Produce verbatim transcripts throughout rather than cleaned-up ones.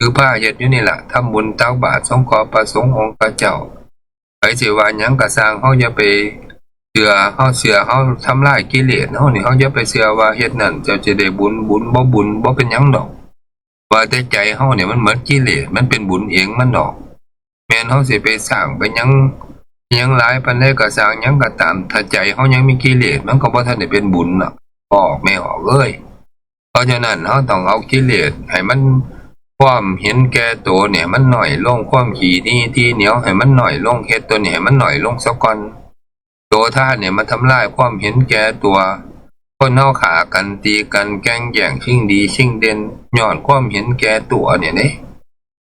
คือพาเฮ็ดอยู่นี่ล่ะ ทำบุญตักบาตรสงเคราะห์พระสงฆ์องค์ข้าเจ้า ไผสิว่าหยังก็ซ่าง เฮาอย่าไปเชื่อ เฮาเชื่อ เฮาทำลายกิเลสเฮานี่ เฮาอย่าไปเชื่อว่าเฮ็ดนั่นเจ้าจะได้บุญ บุญบ่บุญบ่เป็นหยังดอก ว่าแต่ใจเฮาเนี่ยมันหมดกิเลส มันเป็นบุญเองมันดอก แม่นเฮาสิไปสร้างไปหยัง หยังหลายปานใดก็ซ่าง หยังก็ตาม ถ้าใจเฮายังมีกิเลส มันก็บ่ทันได้เป็นบุญเนาะ พ่อออกแม่ออกเอ้ย เพราะฉะนั้นเฮาต้องเอากิเลสให้มัน ความเห็นแก่ตัวเนี่ยมันน้อยลง ความขี้หนี้ทีเหนียวให้มันน้อยลง เฮ็ดตัวนี้ให้มันน้อยลงซะก่อน โตทานเนี่ยมันทำลายความเห็นแก่ตัว คนเฮาฆ่ากันตีกันแก่งแย่งชิงดีชิงเด่น ย้อนความเห็นแก่ตัวเนี่ยเด้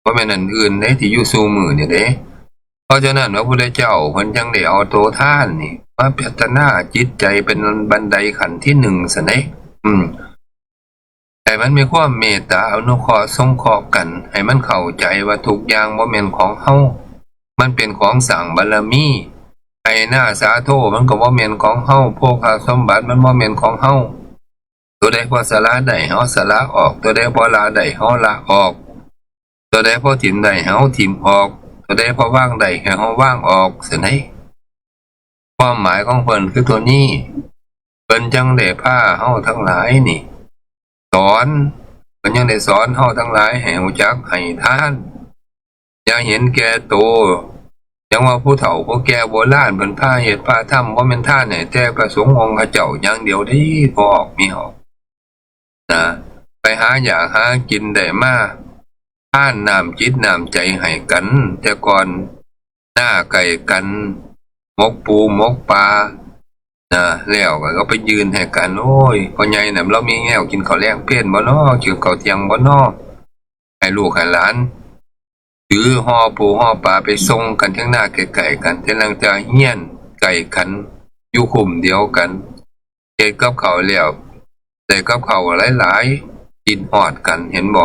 บ่แม่นอันอื่นเด้ที่อยู่สู่มื้อนี่เด้ เพราะฉะนั้นพระพุทธเจ้าเพิ่นจั่งได้เอาโตทานนี่มาพัฒนาจิตใจเป็นบันไดขั้นที่หนึ่งซั่นเด้ อืม ให้มันมีความเมตตาอนุเคราะห์สงเคราะห์กัน ให้มันเข้าใจว่าทุกอย่างบ่แม่นของเฮา มันเป็นของสร้างบารมี ไฮ่นาสาโทมันก็บ่แม่นของเฮา โภคสมบัติมันบ่แม่นของเฮา ตัวใดพอสละได้เฮาสละออก ตัวใดพอละได้เฮาละออก ตัวใดพอถิ่มได้เฮาถิ่มออก ตัวใดพอวางได้ให้เฮาวางออกซั่นเด้ ความหมายของเพิ่นคือตัวนี้ เพิ่นจั่งได้พาเฮาทั้งหลายนี่ สอน เพิ่นยังได้สอนเฮาทั้งหลายให้รู้จักให้ทาน อย่าเห็นแก่โต จั่งว่าผู้เฒ่าผู้แก่โบราณเพิ่นพาเฮ็ดพาทำ บ่แม่นทานให้แต่พระสงฆ์องค์ข้าเจ้าอย่างเดียวเด้ พ่อออกแม่ออก นะ ไปหาอยากหากินได้มา ทานน้ำจิตน้ำใจให้กัน แต่ก่อน นาใกล้กัน หมกปูหมกปลา นะ แล้วก็เอาไปยื่นให้กัน โอ้ย พ่อใหญ่น่ะ ลาวมีแนวกินข้าวแลงเพลบ่น้อ กินข้าวเที่ยงบ่น้อ ให้ลูกให้หลาน ถือห่อปูห่อปลาไปส่งกันเทิงนาใกล้ๆกัน แต่ลางเทื่อเฮือนใกล้กัน อยู่คุ้มเดียวกัน เฮ็ดกับข้าวแล้ว ได้กับข้าวหลายๆ คิดฮอดกัน เห็นบ่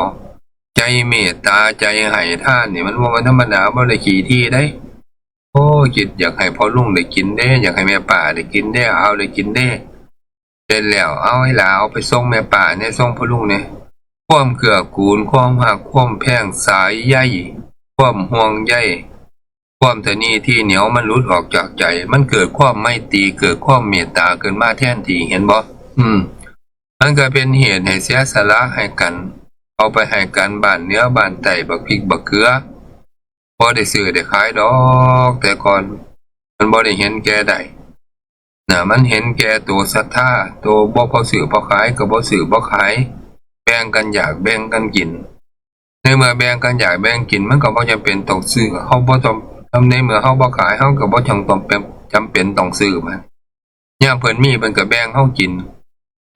ใจเมตตา ใจให้ทานนี่มันบ่แม่นธรรมดา บ่ได้ขี้ถี่เด้ โอ้ คิดอยากให้พ่อลุงได้กินเด้ อยากให้แม่ป้าได้กินเด้ เอาได้กินเด้ เสร็จแล้ว เอาอีหล่า เอาไปส่งแม่ป้าแหน่ ส่งพ่อลุงแหน่ ความเกื้อกูล ความฮัก ความแพง สายใย ความห่วงใย ความตะหนี้ที่เหนียวมันหลุดออกจากใจ มันเกิดความไมตรี เกิดความเมตตาขึ้นมาแทนที่ เห็นบ่ อืม มันก็เป็นเหตุให้เสียสละให้กัน เอาไปให้กันบ้านเหนือบ้านใต้ บักพริกบักเขือ บ่ได้ซื้อได้ขายดอก แต่ก่อนมันบ่ได้เห็นแก่ได้ นะ มันเห็นแก่ตัวศรัทธา ตัวบ่พอซื้อพอขายก็บ่ซื้อบ่ขาย แบ่งกันอยากแบ่งกันกิน ในเมื่อแบ่งกันอยากแบ่งกิน มันก็บ่จำเป็นต้องซื้อ เฮาบ่ต้อง ในเมื่อเฮาบ่ขาย เฮาก็บ่จำต้องเป็น จำเป็นต้องซื้อมัน ยามเพิ่นมีเพิ่นก็แบ่งเฮากิน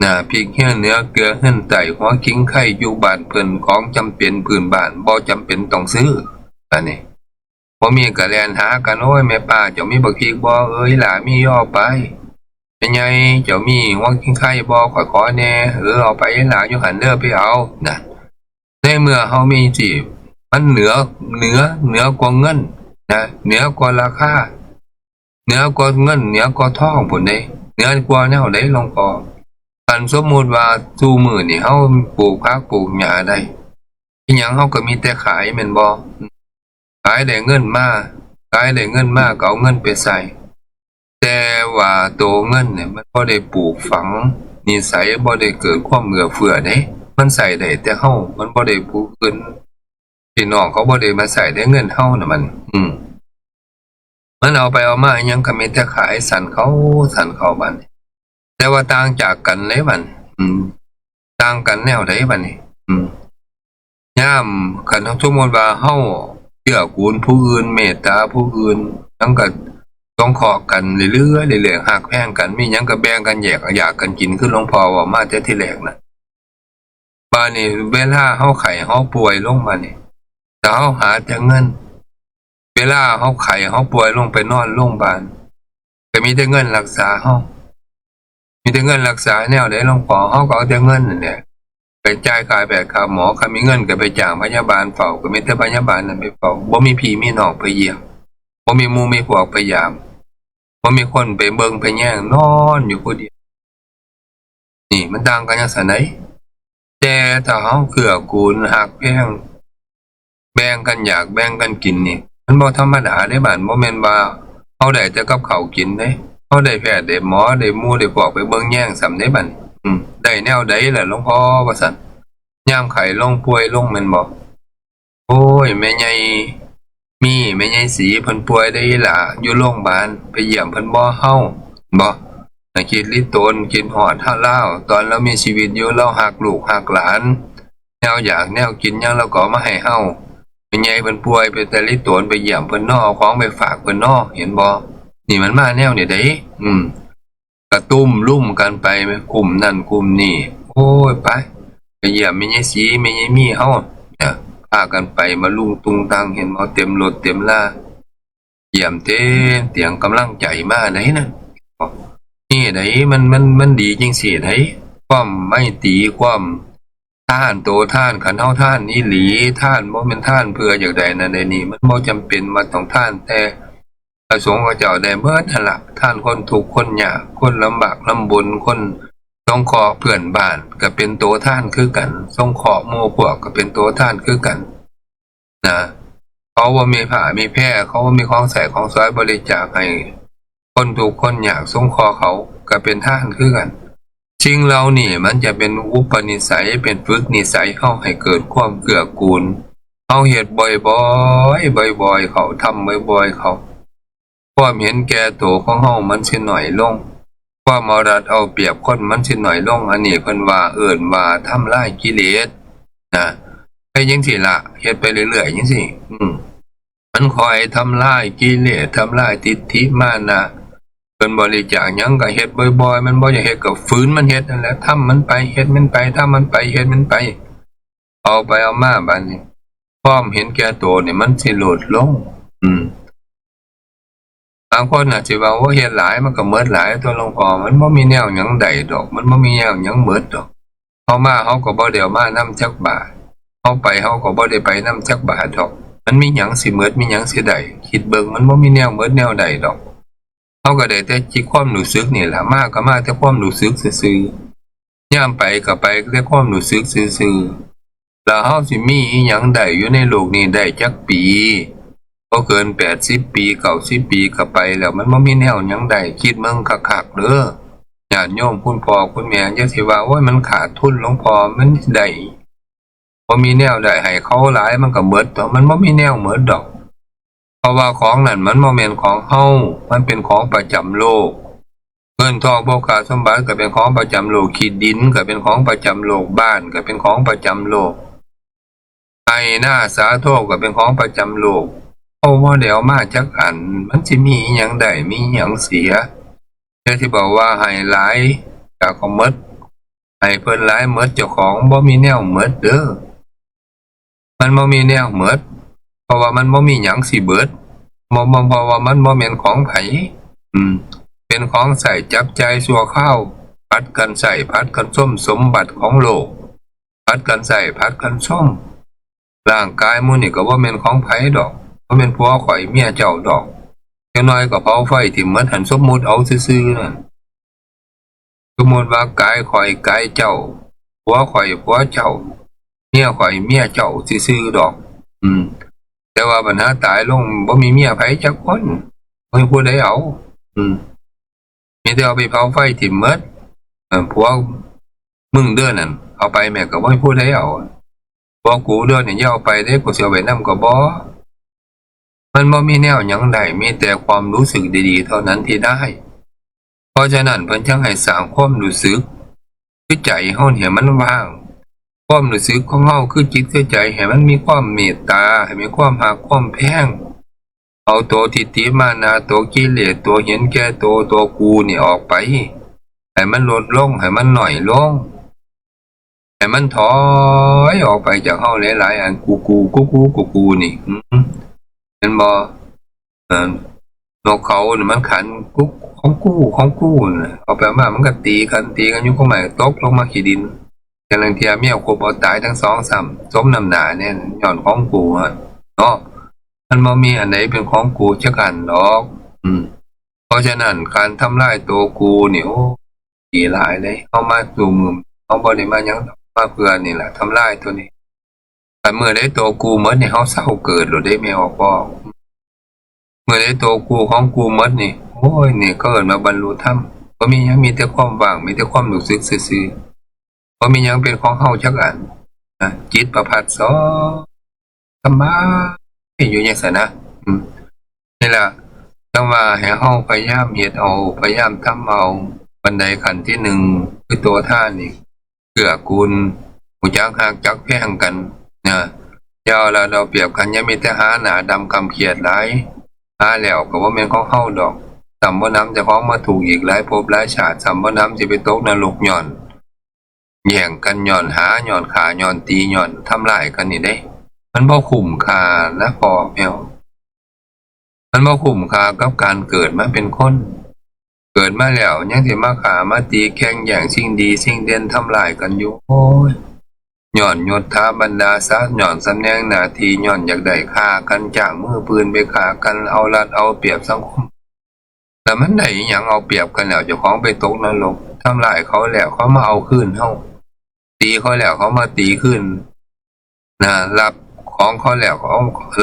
นะ พริกเฮือนเหนือเกลือเฮือนใต้ หัวขิงไข่อยู่บ้านเพิ่น ของจำเป็นพื้นบ้าน บ่จำเป็นต้องซื้อ อันนี้ บ่มีก็แล่นหากัน โอ้ย แม่ป้าเจ้ามีบักพริกบ่ เอ้ย หล่ามี เอาไป แม่ใหญ่เจ้ามีหัวขิงไข่บ่ ข้อยขอแหน่ เออ เอาไป หล่าอยู่หั่นเด้อ ไปเอา นะ ในเมื่อเฮามีสิ มันเหนือ เหนือ เหนือกว่าเงิน นะ เหนือกว่าราคา เหนือกว่าเงิน เหนือกว่าทองพู้นเด้ เหนือกว่าแนวใดหลวงพ่อ คันสมมุติว่าซุมื้อนี่เฮาปลูกผักปลูกหญ้าได้ อิหยังเฮาก็มีแต่ขายแม่นบ่ ขายได้เงินมา ขายได้เงินมาก็เอาเงินไปใช้ แต่ว่าตัวเงินเนี่ยมันบ่ได้ปลูกฝังนิสัย บ่ได้เกิดความเอื้อเฟื้อเด้ มันใช้ได้แต่เฮา มันบ่ได้ผู้อื่น พี่น้องเขาบ่ได้มาใช้ได้เงินเฮาน่ะมัน อืม มันเอาไปเอามาอิหยังก็มีแต่ขายสั่นเข้าสั่นเข้าบัดนี้ แต่ว่าต่างจากกันเด้บัดนี้ อืม ต่างกันแนวใดบัดนี้ อืม ยามคันสมมุติว่าเฮาเกื้อกูลผู้อื่น เมตตาผู้อื่น มันก็สงเคราะห์กันเรื่อยๆ เรื่อยๆ ฮักแพงกัน มีหยังก็แบ่งกันแยก อยากกันกิน คือหลวงพ่อเว้ามาแต่ทีแรกน่ะ บาดนี้เวลาเฮาไข้เฮาป่วยลงมานี่ ถ้าเฮาหาแต่เงิน เวลาเฮาไข้เฮาป่วยลงไปนอนโรงบาล ก็มีแต่เงินรักษาเฮา มีแต่เงินรักษาแนวใดหลวงพ่อ เฮาก็เอาแต่เงินนั่นแหละ ไปจ่ายค่าแพทย์ค่าหมอ คันมีเงินก็ไปจ้างพยาบาลเฝ้า ก็มีแต่พยาบาลนั่นไปเฝ้า บ่มีพี่มีน้องไปเยี่ยม บ่มีหมู่มีพวกไปยาม บ่มีคนไปเบิ่งไปแยง นอนอยู่ผู้เดียว นี่มันต่างกันจั่งซั้นใด แต่ถ้าเฮาเกื้อกูลฮักแพง แบ่งกันอยากแบ่งกันกินนี่ มันบ่ธรรมดาเด้บัด บ่แม่นว่าเฮาได้แต่กับข้าวกินเด้ เฮาได้แพทย์ได้หมอได้หมู่ได้พวกไปเบิ่งแยงส่ำเด้บัด อืม ได้แนวใดล่ะหลวงพ่อ ว่าซั่น ยามไข้ลงป่วยลงแม่นบ่ โอ้ย แม่ใหญ่มี แม่ใหญ่ศรีเพิ่นป่วยเด้อหล่า อยู่โรงบาล ไปเยี่ยมเพิ่นบ่เฮา บ่ น่ะ คิดลิโตน คิดฮอดเฮาลาว ตอนลาวมีชีวิตอยู่ ลาวฮักลูกฮักหลาน แนวอยากแนวกินหยังลาวก็เอามาให้เฮา แม่ใหญ่เพิ่นป่วย เป็นตาลิโตน ไปเยี่ยมเพิ่นเนาะ เอาของไปฝากเพิ่นเนาะ เห็นบ่ นี่มันมาแนวนี้เด้ อืม กะตุ้มลุ่มกันไป กลุ่มนั่นกลุ่มนี่ โอ้ย ไป ไปเยี่ยมแม่ใหญ่ศรี แม่ใหญ่มีเฮา เนี่ย พากันไปมาลุงตุงตัง เห็นบ่ เต็มรถเต็มลา เยี่ยมเต็มเตียง กำลังใจมาไดนั่น นี่ได มัน มัน มันดีจังซี้ได ความไมตรี ความทานโตทาน คันเฮาทานอีหลี ทานบ่แม่นทานเพื่ออยากได้นั่นได้นี่ มันบ่จำเป็นว่าต้องทานแต่พระสงฆ์เขาเจ้า ได้เบิดหั่นล่ะ ทานคนทุกข์คนยาก คนลำบากลำบน คนสงเคราะห์เพื่อนบ้าน ก็เป็นโตทานคือกัน สงเคราะห์หมู่พวก ก็เป็นโตทานคือกัน นะ เขาบ่มีผ้ามีแพร เขาบ่มีของใช้ของสอยบริจาคให้คนทุกข์คนยาก สงเคราะห์เขา ก็เป็นทานคือกัน สิ่งเหล่านี้มันจะเป็นอุปนิสัย เป็นฝึกนิสัยเฮาให้เกิดความเกื้อกูล เฮาเฮ็ดบ่อยๆ บ่อยๆ เข้า ทำบ่อยๆ เข้า ความเห็นแก่โตของเฮามันสิน้อยลง ความเอารัดเอาเปรียบคนมันสิน้อยลง อันนี้เพิ่นว่า เอิ้นว่าทำลายกิเลส นะ ไปจังซี้ล่ะ เฮ็ดไปเรื่อยๆ จังซี้ อืม มันคอยทำลายกิเลส ทำลายทิฏฐิมานะ เพิ่นบริจาคหยังก็เฮ็ดบ่อยๆ มันบ่อยากเฮ็ดก็ฝืนมันเฮ็ดนั่นแหละ ทำมันไป เฮ็ดมันไป ทำมันไป เฮ็ดมันไป เอาไปเอามาบัดนี้ ความเห็นแก่โตนี่มันสิลดลง อืม บางคนอาจสิว่า โอ้ เฮ็ดหลายมันก็หมดหลายตั๊วหลวงพ่อ มันบ่มีแนวหยังได้ดอก มันบ่มีแนวหยังหมดดอก เฮามาเฮาก็บ่ได้เอามานำจักบาท เฮาไปเฮาก็บ่ได้ไปนำจักบาทดอก มันมีหยังสิหมด มีหยังสิได้ คิดเบิ่ง มันบ่มีแนวหมดแนวได้ดอก เฮาก็ได้แต่จิตความรู้สึกนี่ล่ะ มาก็มาแต่ความรู้สึกซื่อๆ ยามไปก็ไปแต่ความรู้สึกซื่อๆ แล้วเฮาสิมีอิหยังได้อยู่ในโลกนี้ได้จักปี บ่เกินแปดสิบปี เก้าสิบปีก็ไปแล้ว มันบ่มีแนวหยังได้ คิดเบิ่งคักๆ เด้อ ญาติโยมคุณพ่อคุณแม่ อย่าสิว่า โอ้ย มันขาดทุนหลวงพ่อ มันได้ บ่มีแนวได้ ให้เขาหลายมันก็หมดตั๊ว มันบ่มีแนวหมดดอก เพราะว่าของนั่นมันบ่แม่นของเฮา มันเป็นของประจำโลก เงินทองโภคทรัพย์สมบัติก็เป็นของประจำโลก ขี้ดินก็เป็นของประจำโลก บ้านก็เป็นของประจำโลก ไฮ่นาสาโทก็เป็นของประจำโลก เฮาบ่ได้เอามาจักอัน มันสิมีอิหยังได้ มีอิหยังเสีย แต่สิบอกว่าให้หลายก็หมด ให้เพิ่นหลายหมด เจ้าของบ่มีแนวหมดเด้อ มันบ่มีแนวหมด เพราะว่ามันบ่มีหยังสิเบิด บ่ บ่ เพราะว่ามันบ่แม่นของไผ อืม เป็นของใช้จับจ่ายชั่วคราว ผัดกันใช้ ผัดกันชมสมบัติของโลก ผัดกันใช้ ผัดกันชม ร่างกายหมู่นี่ก็บ่แม่นของไผดอก บ่แม่นผัวข้อยเมียเจ้าดอก จักหน่อยก็เผาไฟถิ่มหมดหั่น สมมุติเอาซื่อๆ นั่น สมมุติว่ากายข้อยกายเจ้า ผัวข้อยผัวเจ้า เมียข้อยเมียเจ้าซื่อๆ ดอก อืม แต่ว่าบัดหาตายลงบ่มีเมียไผจักคน บ่มีผู้ใดเอา อืม มีแต่เอาไปเผาไฟถิ่มหมด เออ ผัวมึงเด้อนั่น เอาไปแม่ก็บ่มีผู้ใดเอา ผัวกูเด้อนี่อย่าเอาไปเด้ กูสิเอาไปนำก็บ่ มันบ่มีแนวหยังได้ มีแต่ความรู้สึกดีๆ เท่านั้นที่ได้ เพราะฉะนั้นเพิ่นจั่งให้สร้างความรู้สึก คือใจเฮานี่ให้มันว่าง ความรู้สึกของเฮาคือจิตคือใจ ให้มันมีความเมตตา ให้มีความฮักความแพง เอาตัวทิฏฐิมานะ ตัวกิเลส ตัวเห็นแก่ตัว ตัวกูนี่ออกไป ให้มันลดลง ให้มันน้อยลง ให้มันถอยออกไปจากเฮาหลายๆ อัน กู กู กู กู กู กูนี่ อืม เห็นบ่ เอ่อ นกเขานี่มันขัน กู ของกู ของกูน่ะ เอาไปมามันก็ตีกัน ตีกันอยู่ ก็ไม่ตกลงมาขี้ดิน แต่ลางเทื่อเมียคบเอาตายทั้งสองซ้ำ สมน้ำหน้าเนี่ย ย้อนของกูอะ เนาะ มันบ่มีอันใดเป็นของกูจักอันดอก อืม เพราะฉะนั้นการทำลายตัวกูนี่ โอ้ ดีหลายเลย เฮามาสู่มือ เฮาบ่ได้มาหยัง มาเพื่อนี่แหละ ทำลายตัวนี้ คันมื้อใดตัวกูหมดนี่ เฮาเซาเกิดโลดเด้ แม่ออกบ่ มื้อใดตัวกูของกูหมดนี่ โอ้ย นี่เขาเอิ้นว่าบรรลุธรรม บ่มีหยัง มีแต่ความว่าง มีแต่ความรู้สึกซื่อๆ บ่มีหยังเป็นของเฮาจักอันนะ จิตประภัสสร สบายอยู่จั่งซั้นนะ อืม นี่ล่ะ จั่งว่าให้เฮาพยายามเฮ็ดเอา พยายามทำเอา บันไดขั้นที่หนึ่ง คือตัวทานนี่ เกื้อกูล รู้จักฮักจักแพงกันนะ อย่าเอารัดเอาเปรียบกัน อย่ามีแต่หาหน้าดำคล้ำเครียดหลาย หาแล้วก็บ่แม่นของเฮาดอก ซ้ำบ่หนำเจ้าของมาทุกข์อีกหลายภพหลายชาติ ซ้ำบ่หนำสิไปตกนรกย้อน แย่งกันย้อนหา ย้อนฆ่า ย้อนตี ย้อนทำร้ายกันนี่เด้ มันบ่คุ้มค่านะพ่อแม่ มันบ่คุ้มค่ากับการเกิดมาเป็นคน เกิดมาแล้วยังสิมาฆ่ามาตี แข่งแย่งสิ่งดีสิ่งเด่น ทำร้ายกันอยู่ โอ้ย ย้อนยศถาบรรดาศักดิ์ ย้อนตำแหน่งหน้าที่ ย้อนอยากได้ ฆ่ากัน จ้างมือปืนไปฆ่ากัน เอารัดเอาเปรียบสังคม แล้วมันได้อิหยัง เอาเปรียบกันแล้ว เจ้าของไปตกนรก ทำร้ายเขาแล้ว เขามาเอาคืนเฮา ตีเขาแล้ว เขามาตีคืนนะ ลักของเขาแล้ว เขา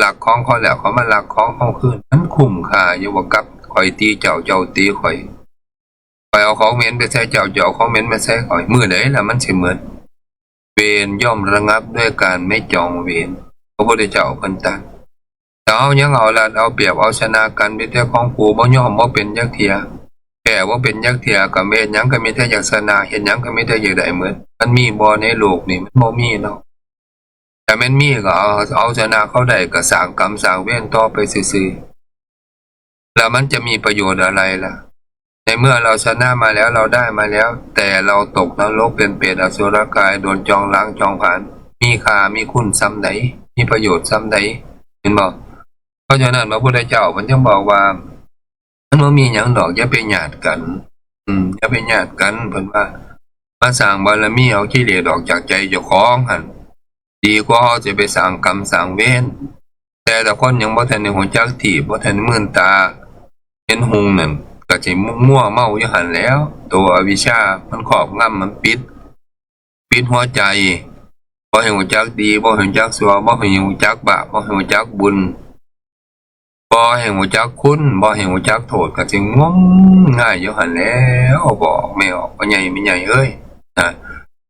ลักของเขาแล้ว เขามาลักของเฮาคืน มันคุ้มค่าอยู่บ่ กับข้อยตีเจ้า เจ้าตีข้อย ข้อยเอาของเหม็นไปใส่เจ้า เจ้าเอาของเหม็นมาใส่ข้อย มื้อใดล่ะมันสิหมด เวรย่อมระงับด้วยการไม่จองเวร พระพุทธเจ้าเพิ่นตรัส แต่เฮายังเอารัดเอาเปรียบเอาชนะกัน มีแต่ของกูบ่ยอมบ่เป็นจักเทื่อ แพ้บ่เป็นจักเทื่อ ก็เฮ็ดหยังก็มีแต่อยากชนะ เฮ็ดหยังก็มีแต่อยากได้หมด มันมีบ่ในโลกนี่ มันบ่มีเนาะ ถ้าแม่นมีก็เอา เอาชนะเขาได้ก็สร้างกรรมสร้างเวรต่อไปซื่อๆ แล้วมันจะมีประโยชน์อะไรล่ะ ในเมื่อเราชนะมาแล้ว เราได้มาแล้ว แต่เราตกนรกเป็นเปรตอสุรกาย โดนจองล้างจองผลาญ มีค่ามีคุณส่ำใด มีประโยชน์ส่ำใด เห็นบ่ เพราะฉะนั้นพระพุทธเจ้าเพิ่นจึงบอกว่า มันบ่มีหยังดอก อย่าไปหยาดกัน อืม อย่าไปหยาดกัน เพิ่นว่า มาสร้างบารมีเอากิเลสออกจากใจเจ้าของหั่น ดีกว่าเฮาสิไปสร้างกรรมสร้างเวร แต่ละคนยังบ่ทันได้ฮู้จักที่ บ่ทันได้มื่นตาเห็นหุงนั่น ก็สิมัวเมาอยู่หั่นแหล้ว ตัวอวิชชามันครอบงำ มันปิด ปิดหัวใจ บ่ให้ฮู้จักดี บ่ให้ฮู้จักชั่ว บ่ให้ฮู้จักบาป บ่ให้ฮู้จักบุญ บ่ให้ฮู้จักคุณ บ่ให้ฮู้จักโทษ ก็สิงมงายอยู่หั่นแหล้ว บ่ออกแม่ออก พ่อใหญ่แม่ใหญ่เอ้ย นะ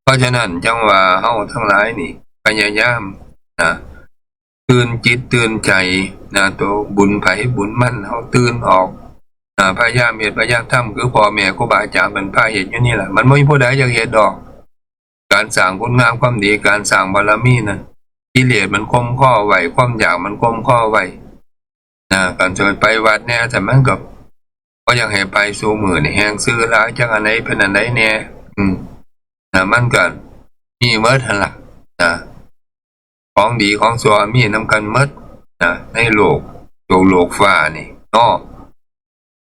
เพราะฉะนั้นจั่งว่าเฮาทั้งหลายนี่ พยายาม นะ ตื่นจิตตื่นใจ นะ ตัวบุญไผบุญมัน เฮาตื่นออก นะ พยายามเฮ็ด พยายามทำ คือพ่อแม่ครูบาอาจารย์เพิ่นพาเฮ็ดอยู่นี่ล่ะ มันบ่มีผู้ใดอยากเฮ็ดดอก การสร้างคุณงามความดี การสร้างบารมีนั่น กิเลสมันข่มคอไว้ ความอยากมันข่มคอไว้ นะ การจะไปวัดแน่ แต่มันก็บ่อยากให้ไปซุมื้อนี่ แฮ่งซื้อหลาย จักอันใดเป็นอันใดแน่ อืม นะ มันก็มีหมดหั่นล่ะ นะ ของดีของชั่วมีนำกันหมด นะ ในโลก โลก โลกฟ้านี่เนาะ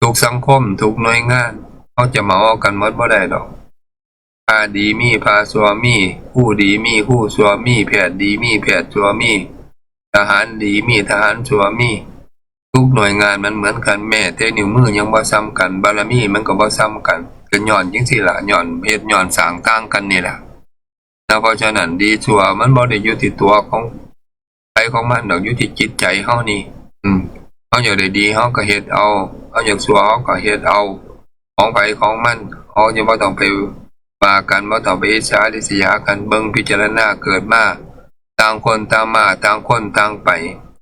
ทุกสังคม ทุกหน่วยงาน เฮาจะเหมาเอากันหมดบ่ได้ดอก พระดีมีพระชั่วมี ครูดีมีครูชั่วมี แพทย์ดีมีแพทย์ชั่วมี ทหารดีมีทหารชั่วมี ทุกหน่วยงานมันเหมือนกัน แม้แต่นิ้วมือยังบ่ส่ำกัน บารมีมันก็บ่ส่ำกัน ก็ย้อนจั่งซี้ล่ะ ย้อนเฮ็ดย้อนสร้างต่างกันนี่ล่ะ นะ เพราะฉะนั้นดีชั่วมันบ่ได้อยู่ที่ตัวของไผของมันดอก อยู่ที่จิตใจเฮานี่ อืม เฮาอยากได้ดี เฮาก็เฮ็ดเอา เฮาอยากชั่ว เฮาก็เฮ็ดเอา ของไผของมัน เฮาจะบ่ต้องไปว่ากัน บ่ต้องไปอิจฉาริษยากัน เบิ่งพิจารณา เกิดมา ต่างคนต่างมา ต่างคนต่างไป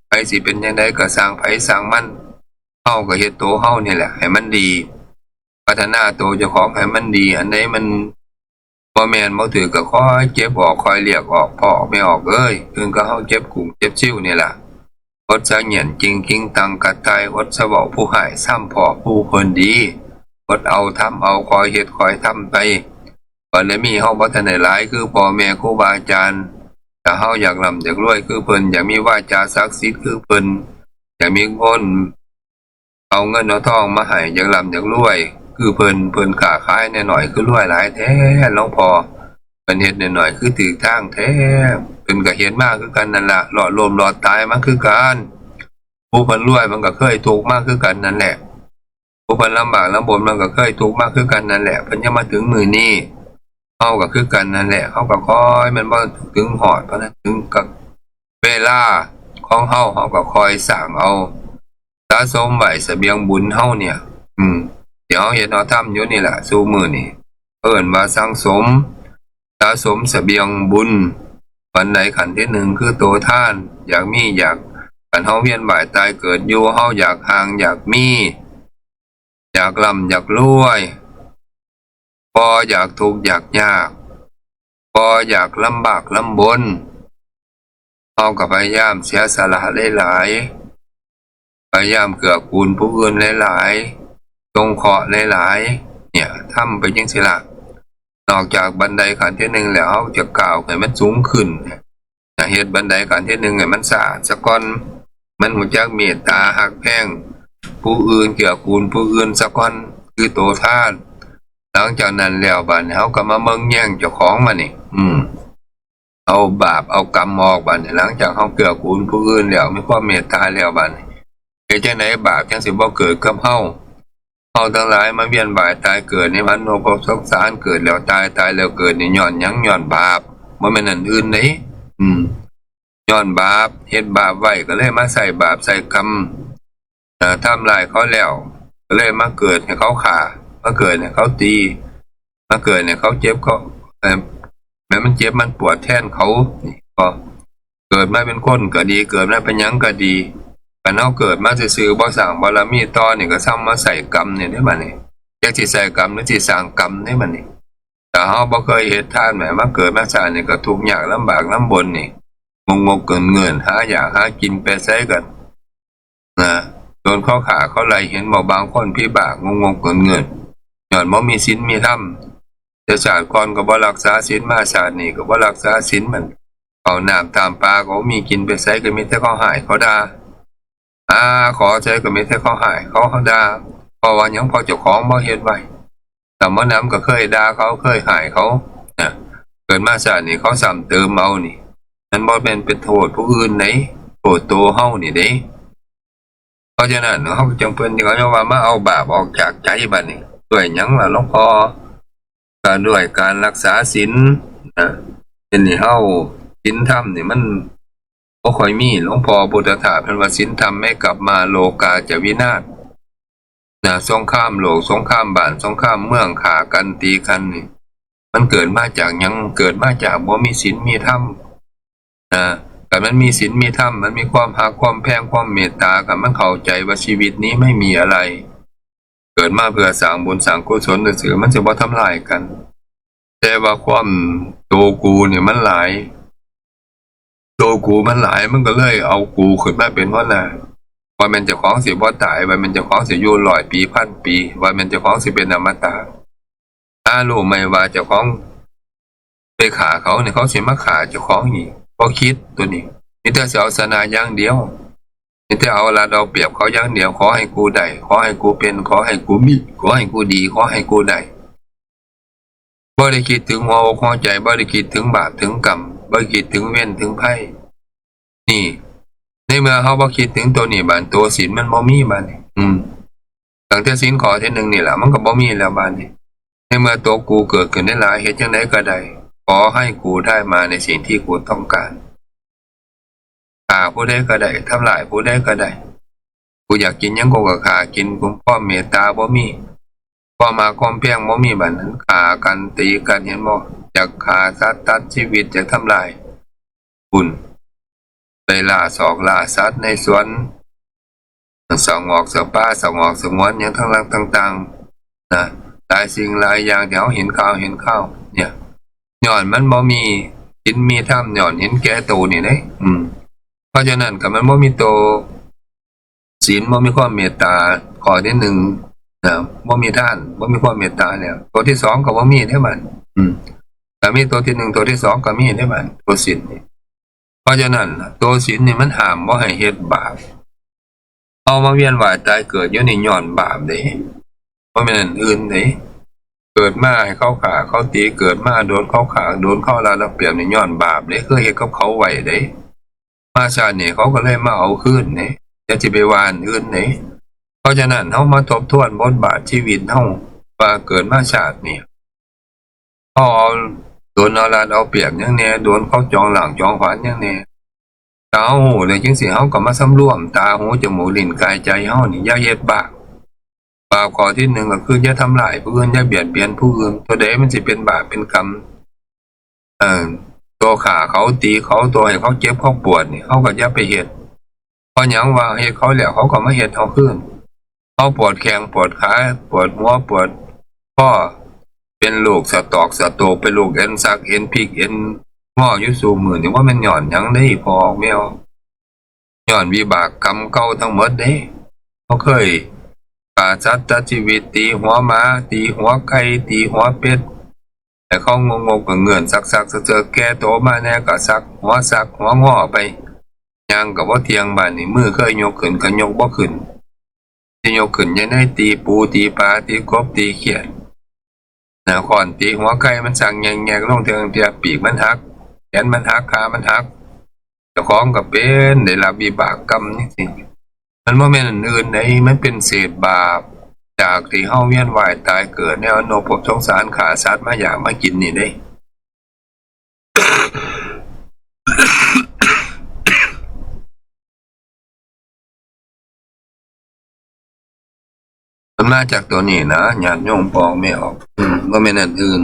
ไผสิเป็นจั่งใดก็ซ่างไผซ่างมัน เฮาก็เฮ็ดโตเฮานี่แหละให้มันดี พัฒนาโตเจ้าของให้มันดี อันใดมันบ่แม่นบ่ถืกก็ค่อยเก็บออก ค่อยเลียกออก พ่อแม่ออกเอ้ย คือคือเฮาเก็บกุ้งเก็บซิวนี่ล่ะ อดสะเงี่ยนจริงคิงตังกะต่าย อดสะเว้าผู้ฮ้าย ซ้ำพ้อผู้เพิ่นดี อดเอาทำเอา ค่อยเฮ็ดค่อยทำไป บารมีเฮาบ่ทันได้หลายคือพ่อแม่ครูบาอาจารย์ ถ้าเฮาอยากร่ำอยากรวยคือเพิ่น อยากมีวาจาศักดิ์สิทธิ์คือเพิ่น อยากมีคนเอาเงินเอาทองมาให้ อยากร่ำอยากรวยคือเพิ่น เพิ่นค้าขายน้อยๆ คือรวยหลายแท้ หลวงพ่อ เพิ่นเฮ็ดน้อยๆ คือถืกทางแท้ เพิ่นก็เฮ็ดมาคือกันนั่นล่ะ รอดล้มรอดตายมาคือกัน ผู้เพิ่นรวยมันก็เคยทุกข์มาคือกันนั่นแหละ ผู้เพิ่นลำบากลำบนมันก็เคยทุกข์มาคือกันนั่นแหละ เพิ่นยังมาถึงมื้อนี้ เฮาก็คือกันนั่นแหละ เฮาก็คอย มันบ่ถึงฮอดปานนั้น ถึงกับ เวลาของเฮา เฮาก็ค่อยสร้างเอา สะสมไว้เสบียงบุญเฮาเนี่ย อืม ที่เฮาเฮ็ดเฮาทำอยู่นี่แหละ ซุมื้อนี่ เอิ้นว่าสั่งสม สะสมเสบียงบุญ บันไดขั้นที่หนึ่งคือตัวทาน อยากมี อยาก คันเฮาเวียนว่ายตายเกิดอยู่ เฮาอยากห่าง อยากมี อยากร่ำ อยากรวย บ่อยากทุกข์อยากยาก บ่อยากลำบากลำบน เฮาก็พยายามเสียสละหลายๆ พยายามเกื้อกูลผู้อื่นหลายๆ สงเคราะห์หลายๆ เนี่ย ทำไปจั่งซี้ล่ะ นอกจากบันไดขั้นที่หนึ่งแล้ว เฮาจะก้าวให้มันสูงขึ้น จะเฮ็ดบันไดขั้นที่หนึ่งให้มันสะอาดซะก่อน มันรู้จักเมตตาฮักแพงผู้อื่น เกื้อกูลผู้อื่นซะก่อน คือตัวทาน หลังจากนั้นแล้วบัดนี้เฮาก็มาเบิ่งแยงเจ้าของบัดนี้ อืม เอาบาปเอากรรมออกบัดนี้ หลังจากเฮาเกื้อกูลผู้อื่นแล้ว มีความเมตตาแล้วบัดนี้ เฮ็ดจั่งใดบาปจั่งสิบ่เกิดกับเฮา เฮาทั้งหลายมาเวียนว่ายตายเกิดในมนุษย์ภพสงสาร เกิดแล้วตาย ตายแล้วเกิดนี่ย้อนหยัง ย้อนบาป บ่แม่นอันอื่นเด้ อืม ย้อนบาป เฮ็ดบาปไว้ก็เลยมาใส่บาปใส่กรรม เอ่อ ทำร้ายเขาแล้ว ก็เลยมาเกิดให้เขาฆ่า มาเกิดให้เขาตี มาเกิดให้เขาเจ็บ เขา เอ่อ แม้มันเจ็บมันปวดแทนเขา นี่ ก็เกิดมาเป็นคนก็ดี เกิดมาเป็นหยังก็ดี คันเฮาเกิดมาซื่อๆ บ่สร้างบารมีต่อนี่ก็ซ้ำมาใส่กรรมนี่เด้บัดนี้ จักสิใส่กรรมหรือสิสร้างกรรมเด้บัดนี้ ถ้าเฮาบ่เคยเฮ็ดทานแหม มาเกิดมาชาตินี่ก็ทุกข์ยากลำบากลำบนนี่ งกๆเงินๆ หาอยากหากินไปไสก็ นะ โดนเขาฆ่าเขาไล่ เห็นบ่ บางคนผีบ้างกๆเงินๆ ย้อนบ่มีศีลมีธรรม แต่ชาติก่อนก็บ่รักษาศีล มาชาตินี้ก็บ่รักษาศีล มันข้าวน้ำตามปากก็บ่มี กินไปไสก็มีแต่เขาฮ้ายเขาด่า หาขอไสก็มีแต่เขาฮ้ายเขาด่า เพราะว่าหยัง เพราะเจ้าของบ่เฮ็ดไว้ แต่เมื่อนั้นก็เคยด่าเขา เคยฮ้ายเขา นะ เกิดมาชาตินี้เขาซ้ำเติมเอานี่ มันบ่แม่นเป็นโทษผู้อื่นเด้ โทษตัวเฮานี่เด้ เพราะฉะนั้นเฮาก็จั่ง เพิ่นก็ยังว่ามาเอาบาปออกจากใจบัดนี้ ด้วยหยังล่ะหลวงพ่อ ก็ด้วยการรักษาศีล นะ เห็นนี่เฮา ศีลธรรมนี่มันบ่ค่อยมี หลวงพ่อพุทธทาสเพิ่นว่า "ศีลธรรมไม่กลับมา โลกาจะวินาศ" นะ สงครามโลก สงครามบ้าน สงครามเมือง ฆ่ากันตีกันนี่ มันเกิดมาจากหยัง เกิดมาจากบ่มีศีลมีธรรม นะ คันมันมีศีลมีธรรม มันมีความฮักความแพงความเมตตา คันมันเข้าใจว่าชีวิตนี้ไม่มีอะไร เกิดมาเพื่อสร้างบุญสร้างกุศลซื่อๆ มันสิบ่ทำลายกัน แต่ว่าความโตกูนี่มันหลาย โตกูมันหลาย มันก็เลยเอากูขึ้นมาเป็นหัวหน้า ว่าแม่นเจ้าของสิบ่ตาย ว่าแม่นเจ้าของสิอยู่ร้อยปีพันปี ว่าแม่นเจ้าของสิเป็นอมตะ หารู้ไหมว่าเจ้าของไปฆ่าเขาเนี่ย เขาสิมาฆ่าเจ้าของนี่ บ่คิดตัวนี้ มีแต่สิเอาชนะอย่างเดียว มีแต่เอารัดเอาเปรียบเขาอย่างเดียว ขอให้กูได้ ขอให้กูเป็น ขอให้กูมี ขอให้กูดี ขอให้กูได้ บ่ได้คิดถึงหัวอกหัวใจ บ่ได้คิดถึงบาปถึงกรรม บ่ได้คิดถึงเวรถึงภัย นี่ ในเมื่อเฮาบ่คิดถึงตัวนี้ บาดตัวศีลมันบ่มีบาดนี้ อืม ตั้งแต่ศีลข้อที่หนึ่งนี่แหละ มันก็บ่มีแล้วบาดนี้ ในเมื่อตัวกูเกิดขึ้นได้หลาย เฮ็ดจั่งใดก็ได้ ขอให้กูได้มาในสิ่งที่กูต้องการ ฆ่าผู้ใดก็ได้ ทำร้ายผู้ใดก็ได้ กูอยากกินหยังกูก็ฆ่ากิน กูความเมตตาบ่มี ความฮักความแพงบ่มี บาดนั้นฆ่ากันตีกัน เห็นบ่ อยากฆ่าสัตว์ตัดชีวิต อยากทำลาย บุญ ไปล่าซอกล่าสัตว์ในสวน สงวนสปา สงวนสงวนหยังทั้งหลายต่างๆ นะ หลายสิ่งหลายอย่างที่เฮาเห็นข่าวเห็นข่าว เนี่ย ย้อนมันบ่มีศีลมีธรรม ย้อนเห็นแก่โตนี่เด้ อืม เพราะฉะนั้น คันมันบ่มีโต ศีล บ่มีความเมตตา ข้อที่หนึ่ง นะ บ่มีทาน บ่มีความเมตตาแล้ว ตัวที่สองก็บ่มีเด้บัด อืม ถ้ามีตัวที่หนึ่ง ตัวที่สองก็มีเด้บัด ตัวศีลนี่ เพราะฉะนั้น ตัวศีลนี่มันห้ามบ่ให้เฮ็ดบาป เฮามาเวียนว่ายตายเกิดอยู่นี่ย้อนบาปเด้ บ่แม่นอันอื่นเด้ เกิดมาให้เขาฆ่าเขาตี เกิดมาโดนเขาฆ่า โดนเขารัดเอาเปรียบนี่ย้อนบาปเด้ คือเฮ็ดกับเขาไว้เด้ มาชาตินี้เขาก็เลยมาเอาคืนเด้ อย่าสิไปว่าอันอื่นเด้ เพราะฉะนั้น เฮามาทบทวนบทบาทชีวิตเฮา ว่าเกิดมาชาตินี้ เฮาเอา โดนเอารัดเอาเปรียบหยังแหน่ โดนเขาจองล้างจองผลาญหยังแหน่ ถ้าเฮาฮู้แล้วจั่งซี้ เฮาก็มาสำรวมตา หู จมูก ลิ้น กาย ใจเฮานี่ อย่าเฮ็ดบาป บาปข้อที่หนึ่งก็คืออย่าทำร้ายผู้อื่น อย่าเบียดเบียนผู้อื่น ตัวใดมันสิเป็นบาปเป็นกรรม เออ ตัวฆ่าเขา ตีเขา ตัวให้เขาเจ็บเขาปวดนี่ เฮาก็อย่าไปเฮ็ด เพราะหยัง ว่าเฮ็ดเขาแล้ว เขาก็มาเฮ็ดเฮาคืน เฮาปวดแข้งปวดขา ปวดหัวปวดคอ เป็นโรคสะตอกสะโตก เป็นโรคเอ็นสัก เอ็นพลิก เอ็นงออยู่ซุมื้อนี่ บ่แม่นย้อนหยังเด้ พ่อแม่ ย้อนวิบากกรรมเก่าทั้งหมดเด้ เฮาเคยฆ่าสัตว์ตัดชีวิต ตีหัวหมา ตีหัวไก่ ตีหัวเป็ด ให้เขางกๆ ก็เงื้อนสักๆ เซิกๆ แก่โตมาแน่ก็สักหัว สักหัวงอไป ย่างก็บ่เที่ยง บาดนี้มือเคยยกขึ้นก็ยกบ่ขึ้น สิยกขึ้นจั่งใด ตีปูตีปลา ตีกบตีเขียด นะ ค้อนตีหัวไก่มันสักแงกๆ ลง เทื่อเทื่อปีกมันหัก แขนมันหัก ขามันหัก เจ้าของก็เป็น ได้รับวิบากกรรมจั่งซี้ มันบ่แม่นอันอื่นใด มันเป็นเศษบาป จากที่เฮาเวียนว่ายตายเกิดในอรูปภพสงสาร ฆ่าสัตว์มาอยากมากินนี่เด้ มันมาจากตัวนี้นะ ญาติโยม พ่อแม่ออก อืม บ่แม่นอันอื่น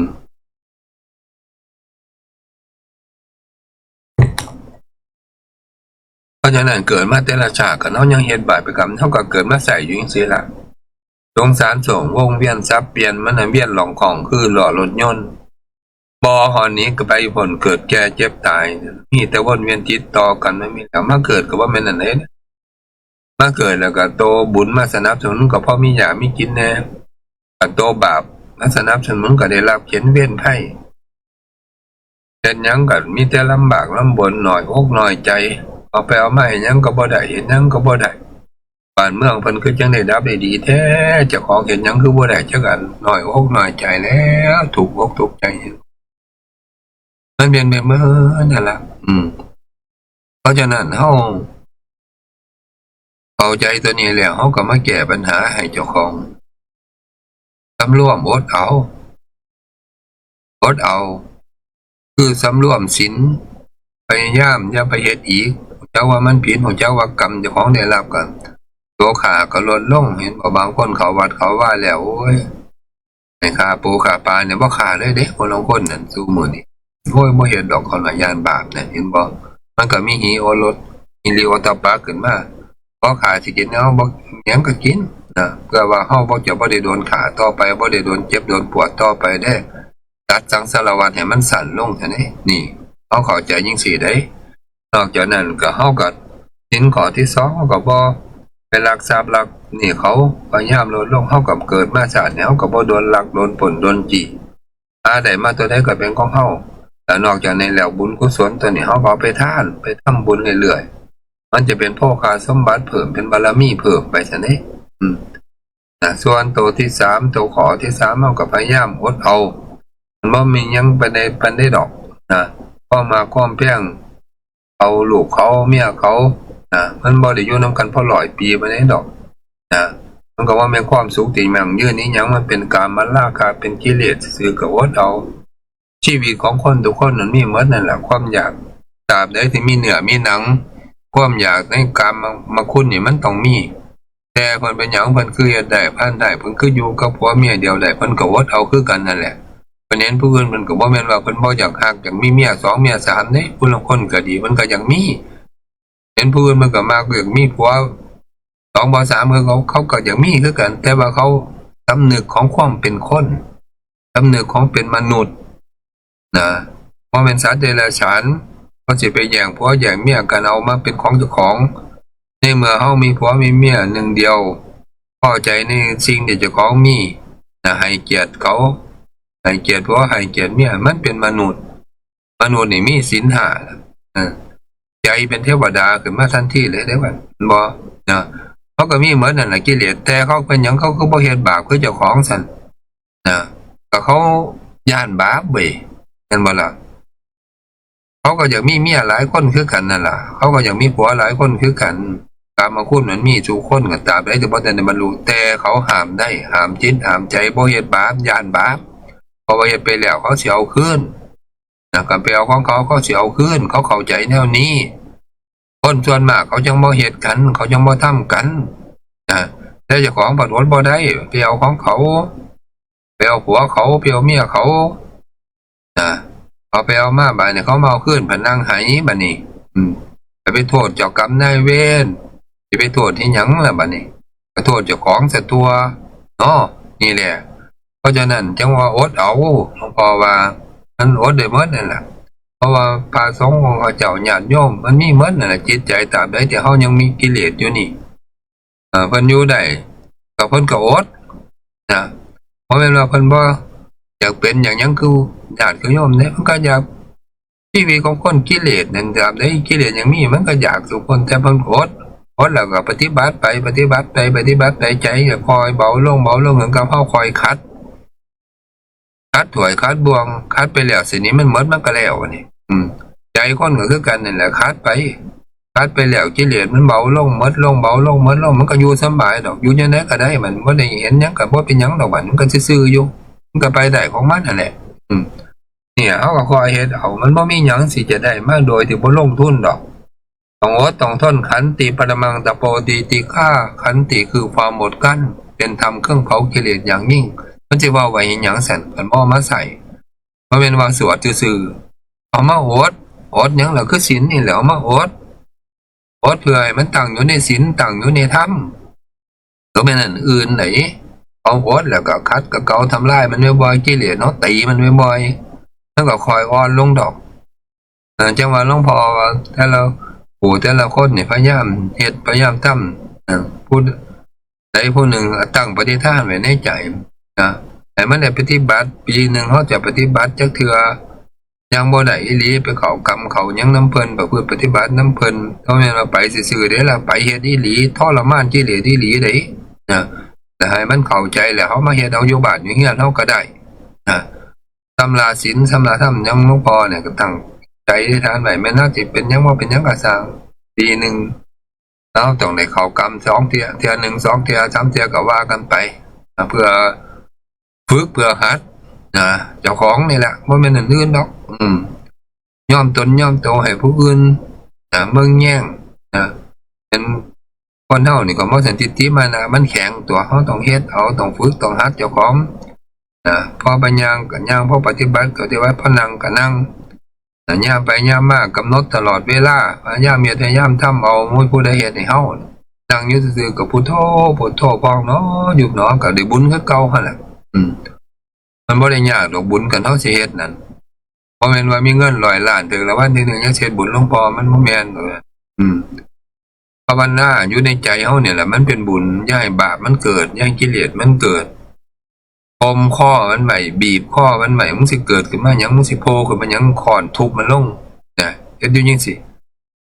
เพราะฉะนั้นเกิดมาแต่ละชาติ คันเฮายังเฮ็ดบาปกรรม เฮาก็เกิดมาใส่อยู่จั่งซี้ล่ะ สงสารสง วงเวียนสับเปลี่ยน มันน่ะเวียนหล่องของคือล้อรถยนต์ บ่ฮอดหนีก็ไปพ้น เกิดแก่เจ็บตาย มีแต่วนเวียนติดต่อกัน มันมีแล้ว มาเกิดก็บ่แม่นอันใด มาเกิดแล้วก็โตบุญมาสนับสนุนก็พอมีอยากมีกินแน่ คันโตบาปมาสนับสนุนก็ได้รับเข็ญเวรภัย เฮ็ดหยังก็มีแต่ลำบากลำบน น้อยอกน้อยใจ เอาไปเอามาเฮ็ดหยังก็บ่ได้ เฮ็ดหยังก็บ่ได้ บ้านเมืองเพิ่นคือจั่งได้ดับได้ดีแท้ เจ้าของเฮ็ดหยังคือบ่ได้จักอัน น้อยอกน้อยใจแล้ว ทุกข์อกทุกข์ใจ มันเป็นไปเบิดนั่นล่ะ อืม เพราะฉะนั้นเฮาเข้าใจตัวนี้แล้ว เฮาก็มาแก้ปัญหาให้เจ้าของ สำรวม อดเอา อดเอา คือสำรวมศีล พยายามอย่าไปเฮ็ดอีก ฮู้จักว่ามันผิด ฮู้จักว่ากรรมเจ้าของได้รับ ก็ตัวฆ่าก็ลดลง เห็นบ่ บางคนเข้าวัดเข้าวาแล้ว โอ้ย ให้ฆ่าปูฆ่าปลาเนี่ย บ่ฆ่าเลยเด้ คนลางคนนั่น ซุมื้อนี้ โอ้ย บ่เฮ็ดดอก เขาน่ะ ย้านบาปนะ เห็นบ่ มันก็มีหิริโอตตัปปะ หิริโอตตัปปะขึ้นมา พอฆ่าสิกิน เอา บ่ หยังก็กินนะ เพื่อว่าเฮาบ่ จะบ่ได้โดนฆ่าต่อไป บ่ได้โดนเจ็บโดนปวดต่อไปเด้ ตัดสังสารวัฏให้มันสั้นลงซะเด้ นี่ เฮาเข้าใจจั่งซี้เด้ นอกจากนั้นก็ เฮาก็ ศีลข้อที่สอง เฮาก็บ่ไปลักทรัพย์ลักหนี้เขา พยายามลดลง เฮาก็เกิดมาชาตินี้ เฮาก็บ่โดนลัก โดนปล้น โดนจี้ หาได้มาตัวใดก็เป็นของเฮา แล้วนอกจากนี้แล้ว บุญกุศลตัวนี้ เฮาก็เอาไปทาน ไปทำบุญเรื่อยๆ มันจะเป็นโภคาสมบัติเพิ่ม เป็นบารมีเพิ่มไปซะเด้ อืม นะ ส่วนตัวที่สาม ตัวข้อที่สาม เฮาก็พยายามอดเอา มันบ่มีหยังปานใดปานใดดอกนะ ความฮักความแพง เอาลูกเขาเมียเขานะ มันบ่ได้อยู่นำกันพอร้อยปีปานใดดอกนะ มันก็บ่แม่นความสุขที่ยั่งยืนอีหยัง มันเป็นกามราคะ เป็นกิเลสซื่อๆ ก็อดเอา ชีวิตของคนทุกคนมันมีหมดนั่นแหละ ความอยาก ตราบใดที่มีเนื้อมีหนัง ความอยากในกามคุณนี่มันต้องมี แต่เพิ่นเป็นหยังเพิ่นคือเฮ็ดได้ พันได้ เพิ่นคืออยู่กับผัวเมียเดียวได้ เพิ่นก็อดเอาคือกันนั่นแหละ เพิ่นเห็นผู้อื่นเพิ่นก็บ่แม่นว่าเพิ่นบ่อยากฮัก อยากมีเมียสองเมียสามเด้ ผู้ลางคนก็ดี เพิ่นก็อยากมี เห็นผู้อื่นเพิ่นก็มัก อยากมีผัวสองผัวสาม คือเขา เขาก็อยากมีคือกัน แต่ว่าเขาสำนึกของความเป็นคน สำนึกของเป็นมนุษย์นะ บ่แม่นสัตว์เดรัจฉาน เขาสิไปแย่งผัวแย่งเมียกันเอามาเป็นของเจ้าของ ในเมื่อเฮามีผัวมีเมียหนึ่งเดียว พอใจในสิ่งที่เจ้าของมีนะ ให้เกียรติเขา ให้เกียรติผัว ให้เกียรติเมีย มันเป็นมนุษย์ มนุษย์นี่มีศีลห้า เออ ใจเป็นเทวดาขึ้นมาทันทีเลยเด้ ว่าบ่นะ เขาก็มีหมดนั่นแหละกิเลส แต่เขาเป็นหยังเขาก็บ่เฮ็ดบาปคือเจ้าของซั่นนะ ก็เขาย้านบาปเว้ย เห็นบ่ล่ะ เขาก็อยากมีเมียหลายคนคือกันนั่นล่ะ เขาก็อยากมีผัวหลายคนคือกัน กามคุณมันมีสู่คน ก็ตราบใดที่บ่ทันได้บรรลุ แต่เขาห้ามได้ ห้ามจิตห้ามใจ บ่เฮ็ดบาป ย้านบาป เพราะว่าเฮ็ดไปแล้วเขาสิเอาคืนนะ คันไปเอาของเขา เขาสิเอาคืน เขาเข้าใจแนวนี้ คนส่วนมากเขาจั่งบ่เฮ็ดกัน เขาจั่งบ่ทำกัน นะ แต่เจ้าของผัดอดบ่ได้ ไปเอาของเขา ไปเอาผัวเขา ไปเอาเมียเขา นะ เอาไปเอามา บาดนี้เขามาเอาคืน ผัดนั่งไห้ บาดนี้ อืม จะไปโทษเจ้ากรรมนายเวร จะไปโทษที่หยังล่ะ บาดนี้ ก็โทษเจ้าของซะตั่ว เนาะ นี่แหละ เพราะฉะนั้นจั่งว่าอดเอา หลวงพ่อว่า มันอดได้หมดนั่นแหละ เพราะว่าพระสงฆ์ของข้าเจ้าญาติโยม มันมีหมดนั่นแหละ จิตใจตราบใดที่เฮายังมีกิเลสอยู่นี่ เอ่อ เพิ่นอยู่ได้ ก็เพิ่นก็อด นะ เพราะแม่นว่าเพิ่นบ่อยากเป็นอย่างหยังคือญาติคือโยมเนี่ย มันก็อยาก ชีวิตของคนกิเลสนั่น ตราบใดกิเลสยังมี มันก็อยากสู่คน แต่เพิ่นอด อดแล้วก็ปฏิบัติไป ปฏิบัติไป ปฏิบัติไป ใจก็ค่อยเบาลง เบาลง เหมือนกับเฮาค่อยขัด ขัดถ้วย ขัดบ่วง ขัดไปแล้ว สินี้มันหมด มันก็แล้วนี่ อืม ใจคนก็คือกันนั่นแหละ ขัดไป ขัดไปแล้ว กิเลสมันเบาลง หมดลง เบาลง หมดลง มันก็อยู่สำบายดอก อยู่จั่งใดก็ได้ มันบ่ได้เห็นหยัง ก็บ่เป็นหยังดอก มัน มันก็ซื่อๆอยู่ มันก็ไปได้ของมันนั่นแหละ อืม เนี่ย เฮาก็ค่อยเฮ็ดเอา มันบ่มีหยังสิจะได้มาโดยที่บ่ลงทุนดอก ต้องอดต้องทน ขันติปรมังตะโป ตีติฆา ขันติคือความอดกลั้น เป็นธรรมเครื่องเผากิเลสอย่างยิ่ง มันสิเว้าไว้เฮ็ดหยังซั่น เพิ่นบ่เอามาใช้ บ่แม่นว่าสวดซื่อๆ เอามาอด อดหยังล่ะ คือศีลนี่แหละ เอามาอด อดเพื่อให้มันตั้งอยู่ในศีล ตั้งอยู่ในธรรม ก็แม่นอันอื่นไหน เอาอดแล้วก็ขัดก็เกลาทำลายมันบ่อยๆ กิเลสเนาะ ตีมันบ่อยๆ มันก็ค่อยอ่อนลงดอก เออ จั่งว่าหลวงพ่อว่าแต่ละผู้แต่ละคนนี่พยายามเฮ็ด พยายามทำ เออ ผู้ใดผู้หนึ่งตั้งปฏิฐานไว้ในใจนะ ให้มันได้ปฏิบัติ ปีหนึ่งเฮาจะปฏิบัติจักเทื่อ ยังบ่ได้อีหลี ไปเข้ากรรมเข้าหยังนำเพิ่น ประพฤติปฏิบัตินำเพิ่น บ่แม่นว่าไปซื่อๆเด้ล่ะ ไปเฮ็ดอีหลี ทรมานกิเลสอีหลีเด้ นะ แต่ให้มันเข้าใจแล้ว เฮามาเฮ็ดเอาอยู่บ้านอยู่เฮือนเฮาก็ได้ นะ สำราศีล สำราธรรม หยังหลวงพ่อเนี่ยก็ตั้งใจอธิษฐานไว้ แม่นเฮาสิเป็นหยังบ่เป็นหยังก็ซ่าง ปีหนึ่ง เฮาต้องได้เข้ากรรมสองเทื่อ เทื่อหนึ่ง สองเทื่อ สามเทื่อ ก็ว่ากันไป นะ เพื่อฝึก เพื่อหัด นะ เจ้าของนี่แหละ บ่แม่นอันอื่นดอก อืม ยอมตนยอมโตให้ผู้อื่น นะ เบิ่งแยง นะ เป็นคนเฮานี่ก็บ่สันติติมานะ มันแข็งตัว เฮาต้องเฮ็ดเอา ต้องฝึก ต้องหัดเจ้าของ นะ พอไปย่างก็ย่าง พอปฏิบัติก็ปฏิบัติ พอนั่งก็นั่ง นะ ย่างไปย่างมากำหนดตลอดเวลา พยายามเฮ็ด พยายามทำเอา บ่มีผู้ใดเฮ็ดให้เฮา นั่งอยู่ซื่อๆก็พุทโธ พุทโธ พองหนอ ยุบหนอ ก็ได้บุญคือเก่าหั่นล่ะ อืม มันบ่ได้ยากดอกบุญ คันเฮาสิเฮ็ดนั่น บ่แม่นว่ามีเงินร้อยล้าน ถูกรางวัลที่หนึ่ง ยังสิเฮ็ดบุญหลวงพ่อ มันบ่แม่นดอก อืม ภาวนาอยู่ในใจเฮานี่แหละ มันเป็นบุญ อย่าให้บาปมันเกิด อย่าให้กิเลสมันเกิด ข่มคอมันไว้ บีบคอมันไว้ มึงสิเกิดขึ้นมาหยัง มึงสิโผล่ขึ้นมาหยัง ค้อนทุบมันลง นะ เฮ็ดอยู่จั่งซี้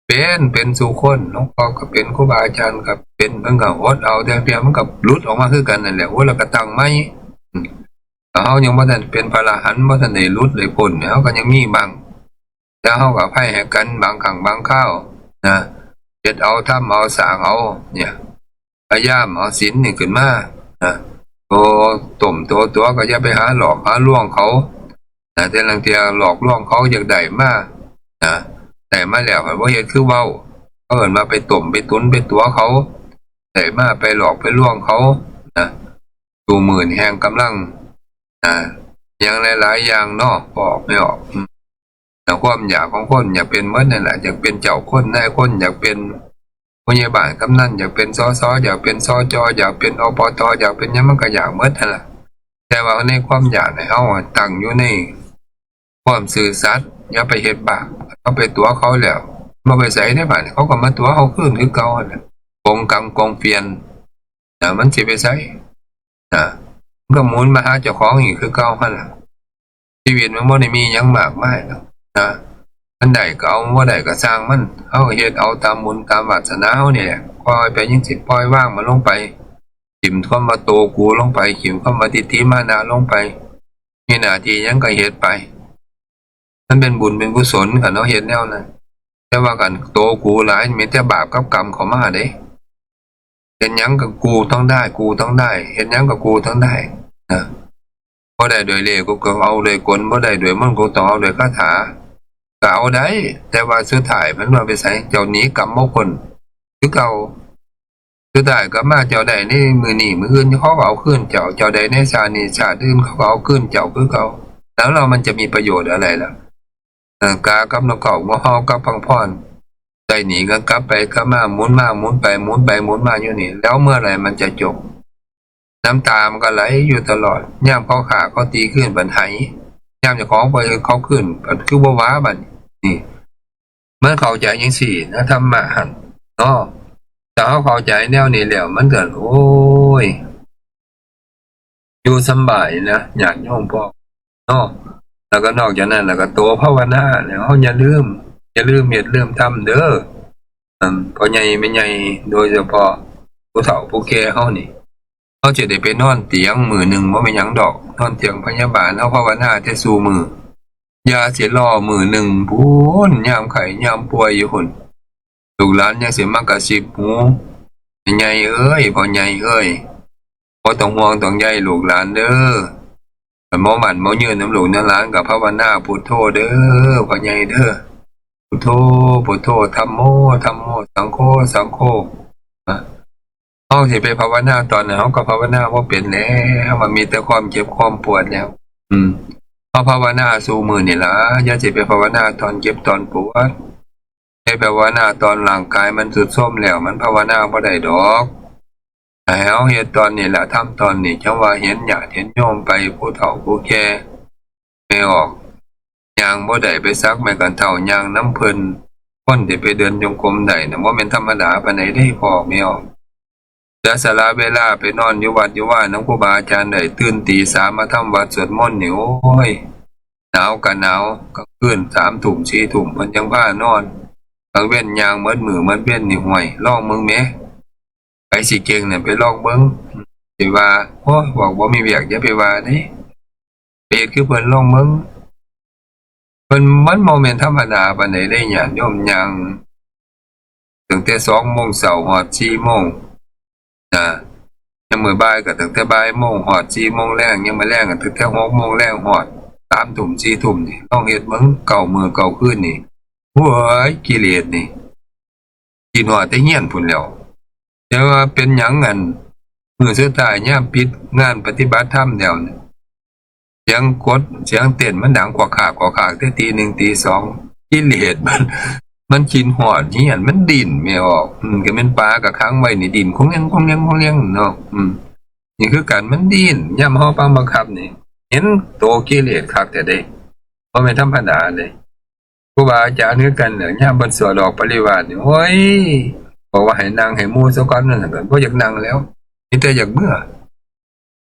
เป็น เป็นสู่คน หลวงพ่อก็เป็น ครูบาอาจารย์ก็เป็น มันก็อดเอา แต่เพียงมันก็หลุดออกมาคือกันนั่นแหละ โอ้ย แล้วก็ตั้งใหม่ อืม ถ้าเฮายังบ่ทันเป็นพระอรหันต์ บ่ทันได้หลุดได้พ้นเนี่ย เฮาก็ยังมีบ้าง แต่เฮาก็อภัยให้กันบางครั้งบางคราว นะ เฮ็ดเอา ทำเอา สร้างเอา เนี่ย พยายามเอาศีลนี่ขึ้นมา นะ โตต้มโตตั๋วก็อย่าไปหาหลอกหาลวงเขา นะ แต่ลางเทื่อหลอกลวงเขาอยากได้มา นะ ได้มาแล้วก็บ่เฮ็ดคือเว้า เขาเอิ้นว่าไปต้มไปตุนไปตั๋วเขา ได้มาไปหลอกไปลวงเขา นะ ซุมื้อนี้แฮ่งกำลัง นะ อย่างหลายๆอย่างเนาะ ก็ออกไม่ออก อืม แต่ความอยากของคนอยากเป็นหมดนั่นแหละ อยากเป็นเจ้าคนนายคน อยากเป็นผู้ใหญ่บ้านกำนัน อยากเป็น สส อยากเป็น สจ อยากเป็น อปต อยากเป็นหยัง มันก็อยากหมดนั่นแหละ แต่ว่าในความอยากเนี่ย เฮาตั้งอยู่ในความซื่อสัตย์ อย่าไปเฮ็ดบาป เอาไปตั๋วเขาแล้ว บ่ไปไสเด้ บาดนี้เขาก็มาตั๋วเฮาคืนคือเก่าหั่นแหละ กงกรรมกงเกวียน นะ มันสิไปไส นะ มันก็หมุนมาหาเจ้าของอีกคือเก่าหั่นล่ะ ชีวิตมันบ่ได้มีหยังมากมายดอก นะ มันได้ก็เอา บ่ได้ก็ซ่างมัน เฮาก็เฮ็ดเอาตามบุญตามวาสนาเฮานี่แหละ ปล่อยไปจั่งซี้ ปล่อยวางมันลงไป ถิ่มคำว่าโตกูลงไป ถิ่มคำว่าทิฏฐิมานะลงไป มีหน้าที่หยังก็เฮ็ดไป มันเป็นบุญเป็นกุศล คันเฮาเฮ็ดแนวนั้น แต่ว่าคันโตกูหลาย มีแต่บาปกับกรรมเข้ามาเด้ เฮ็ดหยังก็กูต้องได้ กูต้องได้ เฮ็ดหยังก็กูต้องได้ นะ บ่ได้ด้วยเล่ห์ กูก็เอาด้วยกล บ่ได้ด้วยมนต์ กูต้องเอาด้วยคาถา ก็เอาได้ แต่ว่าสุดท้ายมันว่าไปไส เจ้าหนีกรรมบ่พ้นคือเก่า สุดท้ายกลับมาเจ้าได้ในมื้อนี้ มื้ออื่นเขาก็เอาคืนเจ้า เจ้าได้ในชาตินี้ ชาติอื่นเขาก็เอาคืนเจ้าคือเก่า แล้วเรามันจะมีประโยชน์อะไรล่ะ เอ่อกากับนกเขา งวเฮากับพังพร ได้หนีกันกลับไปกลับมา หมุนมาหมุนไปหมุนไปหมุนมาอยู่นี่ แล้วเมื่อไหร่มันจะจบ น้ำตามันก็ไหลอยู่ตลอด ยามเขาฆ่าเขาตีคืนบัดไห้ ยามเจ้าของไปเขาคืนบัดคือบ่หวาบัดนี่ มันเข้าใจจังซี่นะ ธรรมะหั่นเนาะ ถ้าเฮาเข้าใจแนวนี้แล้ว มันก็ โอ้ย อยู่สำบายนะ ญาติโยมพ่อเนาะ แล้วก็นอกจากนั้น แล้วก็ตัวภาวนาเนี่ย เฮาอย่าลืม อย่าลืมเฮ็ดลืมทำเด้อ อืม พ่อใหญ่แม่ใหญ่ โดยเฉพาะผู้เฒ่าผู้แก่เฮานี่ เฮาจะได้ไปนอนเตียงมื้อหนึ่งบ่แม่นหยังดอก นอนเตียงพยาบาล เฮาภาวนาแต่ซุมื้อ อย่าสิรอมื้อหนึ่งพู้น ยามไข้ยามป่วยอยู่พู้น ลูกหลานยังสิมากระซิบหู แม่ใหญ่เอ้ย พ่อใหญ่เอ้ย บ่ต้องห่วงต้องใยลูกหลานเด้อ คันบ่มั่นบ่ยืนนำลูกนำหลานก็ภาวนาพุทโธเด้อ พ่อใหญ่เด้อ พุทโธ พุทโธ ธัมโม ธัมโม สังโฆ สังโฆ นะ เฮาสิไปภาวนาตอนนั้น เฮาก็ภาวนาบ่เป็นแล้ว มันมีแต่ความเจ็บความปวดแล้ว อืม เฮาภาวนาซุมื้อนี่ล่ะ อย่าสิไปภาวนาตอนเจ็บตอนปวด ให้ภาวนาตอนร่างกายมันทรุดโทรมแล้ว มันภาวนาบ่ได้ดอก ให้เฮาเฮ็ดตอนนี้ล่ะ ทำตอนนี้ จั่งว่าเห็นญาติเห็นโยมไป ผู้เฒ่าผู้แก่ แม่ออก ย่างบ่ได้ไปสักไม้กระเท้า ย่างนำเพิ่น คนที่ไปเดินจงกรมได้น่ะ บ่แม่นธรรมดาปานใดเด้ พ่อแม่ออก เสียสละเวลาไปนอนอยู่วัดอยู่วานำครูบาอาจารย์ได้ ตื่นตีสามมาทำวัตรสวดมนต์นี่ โอ้ย หนาวก็หนาว กลางคืนสามทุ่มสี่ทุ่มเพิ่นจั่งพานอน กลางเว็นย่างหมดมื้อหมดเว็นนี่ ห่วย ลองเบิ่งแหม ไผสิเก่งน่ะไปลองเบิ่ง สิว่า โอ้ย พวกบ่มีเวียกอย่าไปว่าเด้ ไปเฮ็ดคือเพิ่นลองเบิ่ง เพิ่น มันบ่แม่นธรรมดาปานใดเด้ ญาติโยม ย่างตั้งแต่สองโมงเช้าฮอดสี่โมงนะ ยามมื้อบ่ายก็ตั้งแต่บ่ายโมงฮอดสี่โมงแลง ยามมื้อแลงก็ตั้งแต่หกโมงแลงฮอดสามทุ่มสี่ทุ่มนี่ ลองเฮ็ดเบิ่ง เก้ามื้อเก้าคืนนี่ โอ้ย กิเลสนี่ คิดฮอดแต่เฮือนพู้นแหล้ว แต่ว่าเป็นหยัง อัน มื้อสุดท้ายยามปิดงานปฏิบัติธรรมแล้วเนี่ย เสียงกด เสียงเต้นมันดังกวากคากกวากคากแต่ตีหนึ่งตีสอง กิเลสมัน มันคิดฮอดเฮือน มันดิ้นแม่ออก อืม ก็แม่นปลาก็ขังไว้นี่ ดิ้นคงแงงคงแงงคงแงงเนาะ อืม นี่คือกัน มันดิ้น ยามเฮาปาบังคับนี่ เห็นโตกิเลสคักแท้เด้ บ่แม่นธรรมดาเด้ ครูบาอาจารย์คือกันแหละ ยามเพิ่นสวดออกปริวาสนี่ โอ้ย บอกว่าให้นั่งให้หมู่ซะก่อนนั่นน่ะ บ่อยากนั่งแล้ว มีแต่อยากเมือ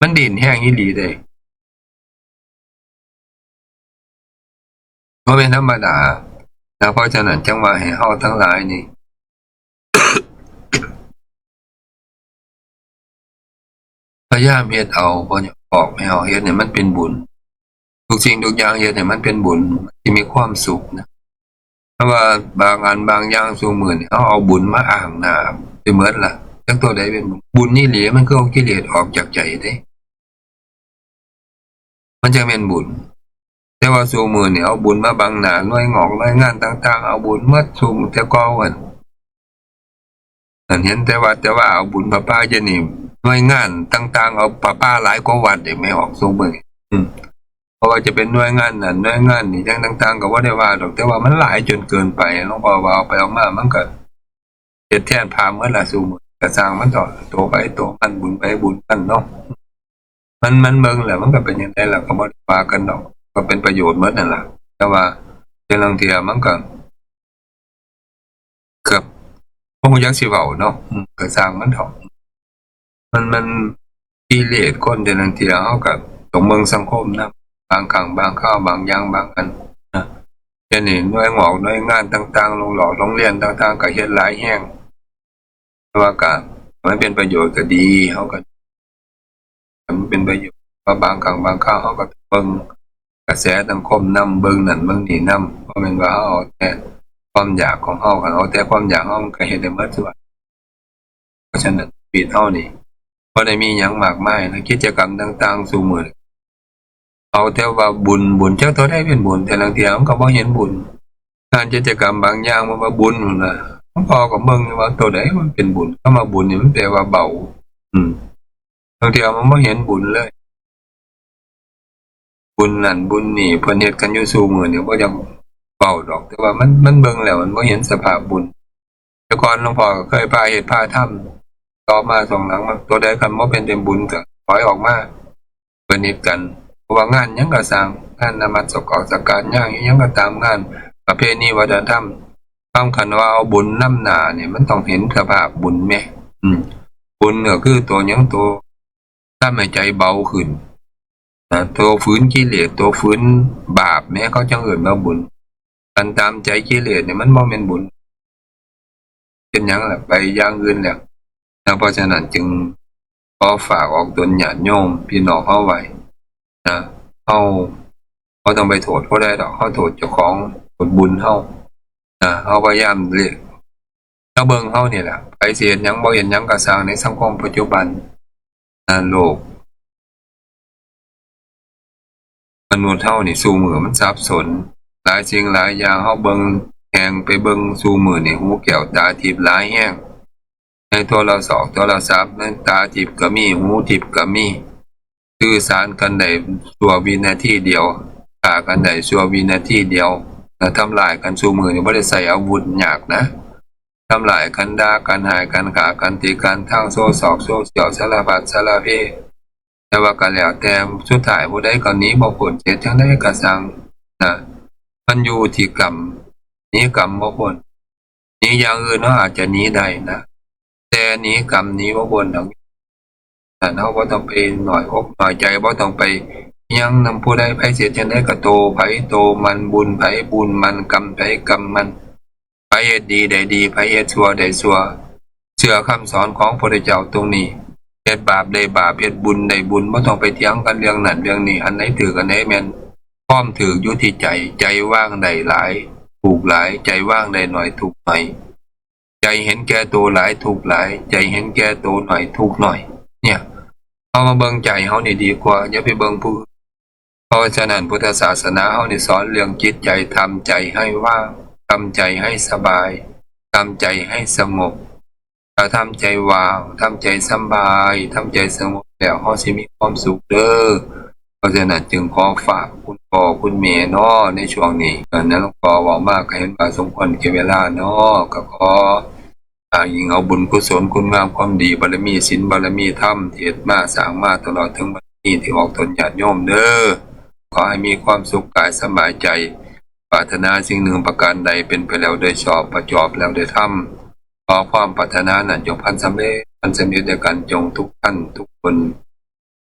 มันดิ้นแฮงอีหลีเด้ บ่แม่นธรรมดานะ เพราะฉะนั้นจั่งว่าให้เฮาทั้งหลายนี่ พยายามเฮ็ดเอา บ่อยากบอกให้เฮาเฮ็ดให้มันเป็นบุญ ทุกสิ่งทุกอย่างเฮ็ดให้มันเป็นบุญ มันสิมีความสุขนะ แต่ว่าบางอันบางอย่างซุมื้อนี่ เฮาเอาบุญมาอ้างหน้าไปหมดละ จักตัวใดเป็นบุญ บุญอีหลีมันคือเอากิเลสออกจากใจเด้ มันจั่งแม่นบุญ แต่ว่าซุมื้อนี่เอาบุญมาบังหน้า หน่วยงอกหน่วยงานต่างๆ เอาบุญหมดซุมื้อ แต่ก่อน นั่น เห็นแต่วัดแต่วาเอาบุญผ้าป่า เดี๋ยวนี้หน่วยงานต่างๆ เอาผ้าป่าหลายกว่าวัดเด้ แม่ออกซุมื้อนี่ อืม เพราะว่าจะเป็นหน่วยงานนั่นหน่วยงานนี่ จั่งต่างๆ ก็บ่ได้ว่าดอก แต่ว่ามันหลายจนเกินไป หลวงพ่อว่าเอาไปเอามา มันก็เฮ็ดแทนพระหมดละซุมื้อ ก็ซ่างมันเถาะ โตไผโตมัน บุญไผบุญมันเนาะ มัน มันเบิ่งแล้วมันก็เป็นจั่งใดล่ะ ก็บ่ได้ว่ากันดอก ก็เป็นประโยชน์หมดนั่นล่ะ แต่ว่าแต่ลางเทื่อมันก็ ครับ บ่ฮู้จักสิเว้าเนาะ อืม ก็ซ่างมันเถาะ มัน มันกิเลสคนแต่ลางเทื่อ เฮาก็ต้องเบิ่งสังคมนำ บางครั้งบางคราว บางอย่างบางอันนะ เดี๋ยวนี้หน่วยงอกหน่วยงานต่างๆ โรงหล่อโรงเรียนต่างๆ ก็เฮ็ดหลายแฮง แต่ว่าก็มันเป็นประโยชน์ก็ดี เฮาก็ มันเป็นประโยชน์ เพราะบางครั้งบางคราวเฮาก็เบิ่งกระแสสังคมนำ เบิ่งนั่นเบิ่งนี่นำ บ่แม่นว่าเฮาเอาแต่ความอยากของเฮา คันเอาแต่ความอยากเฮา มันก็เฮ็ดได้หมดซุอัน เพราะฉะนั้นชีวิตเฮานี่บ่ได้มีหยังมากมายนะ กิจกรรมต่างๆ ซุมื้อ เอาแต่ว่าบุญ บุญจักเท่าใดเป็นบุญ แต่ลางเทื่อมันก็บ่เห็นบุญ งานกิจกรรมบางอย่างมันว่าบุญนั่นนะ หลวงพ่อก็เบิ่งอยู่ว่าตัวใดมันเป็นบุญ คำว่าบุญนี่มันแปลว่าเบา อืม บางเทื่อมันบ่เห็นบุญเลย บุญนั่นบุญนี่ เพิ่นเฮ็ดกันอยู่ซุมื้อนี่ บ่อยากเว้าดอก แต่ว่ามัน มันเบิ่งแล้วมันบ่เห็นสภาพบุญ แต่ก่อนหลวงพ่อก็เคยพาเฮ็ดพาทำ ต่อมาช่วงหลังมัน ตัวใดคันบ่เป็นเป็นบุญก็ถอยออกมา เพิ่นเฮ็ดกัน เพราะว่างานหยังก็ซ่าง งานนมัสการ สักการะ งานอิหยังก็ตาม งานประเพณีวัฒนธรรม บางคันว่าเอาบุญนำหน้านี่ มันต้องเห็นสภาพบุญแหม อืม บุญก็คือตัวหยัง ตัวทำให้ใจเบาขึ้นนะ ตัวฝืนกิเลส ตัวฝืนบาปแหม เขาจั่งเอิ้นว่าบุญ คันตามใจกิเลสนี่มันบ่แม่นบุญ เป็นหยังล่ะ ไปอย่างอื่นแล้วนะ เพราะฉะนั้นจึงขอฝากออกตนญาติโยมพี่น้องเฮาไว้นะ เฮาบ่ต้องไปโทษผู้ใดดอก เฮาโทษเจ้าของ โทษบุญเฮานะ เฮาพยายามเรียก เฮาเบิ่งเฮานี่แหละ ไผสิเฮ็ดหยังบ่เฮ็ดหยังก็ซ่าง ในสังคมปัจจุบันนะ โลก มนุษย์เฮานี่ซุมื้อมันสับสน หลายสิ่งหลายอย่าง เฮาเบิ่งแฮ่งไปเบิ่งซุมื้อนี่ หูแก้วตาทิพย์หลายแฮง ในโทรศอกโทรศัพท์ ในตาทิพย์ก็มี หูทิพย์ก็มี สื่อสารกันได้ชั่ววินาทีเดียว ฆ่ากันได้ชั่ววินาทีเดียว แล้วทำลายกันซุมื้อนี่บ่ได้ใช้อาวุธยากนะ ทำลายกัน ด่ากัน ฮ้ายกัน ฆ่ากัน ตีกัน ทางโซซอกโซเชียล สารพัดสารเพ แต่ว่าก็แล้วแต่ สุดท้ายผู้ใดก็หนีบ่พ้น เฮ็ดจั่งใดก็ซ่างนะ มันอยู่ที่กรรม หนีกรรมบ่พ้น หนีอย่างอื่นเฮาอาจจะหนีได้นะ แต่หนีกรรมหนีบ่พ้นดอก แต่เฮาบ่ต้องไปน้อยอกน้อยใจ บ่ต้องไปหยังนำผู้ใด ไผสิเฮ็ดจั่งใดก็โตไผโตมัน บุญไผบุญมัน กรรมไผกรรมมัน ไผเฮ็ดดีได้ดี ไผเฮ็ดชั่วได้ชั่ว เชื่อคำสอนของพระพุทธเจ้าตรงนี้ เฮ็ดบาปได้บาป เฮ็ดบุญได้บุญ บ่ต้องไปเถียงกันเรื่องนั้นเรื่องนี้ อันใดถูกอันใดแม่น ความถูกอยู่ที่ใจ ใจวางได้หลาย ถูกหลาย ใจวางได้น้อย ถูกน้อย ใจเห็นแก่ตัวหลาย ถูกหลาย ใจเห็นแก่ตัวน้อย ถูกน้อย เนี่ย เฮามาเบิ่งใจเฮานี่ดีกว่า อย่าไปเบิ่งผู้อื่น เพราะฉะนั้นพุทธศาสนาเฮานี่สอนเรื่องจิตใจ ทำใจให้ว่าง ทำใจให้สบาย ทำใจให้สงบ ถ้าทำใจว่าง ทำใจสบาย ทำใจสงบแล้ว เฮาสิมีความสุขเด้อ เพราะฉะนั้นจึงขอฝากคุณพ่อคุณแม่เนาะ ในช่วงนี้ เอ่อ นะ หลวงพ่อเว้ามาก็เห็นว่าสมควรแก่เวลาเนาะ ก็ขอ อ่า ยิ่งเอาบุญกุศลคุณงามความดี บารมีศีลบารมีธรรมที่เฮ็ดมาสร้างมาตลอดถึงบัดนี้ ที่ออกตนญาติโยมเด้อ ขอให้มีความสุขกายสบายใจ ปรารถนาสิ่งหนึ่งประการใดเป็นไปแล้วโดยชอบ ประจอบแล้วโดยธรรม ขอความปรารถนานั้นจงพันสำเร็จ พันสำเร็จด้วยกันจงทุกท่านทุกคน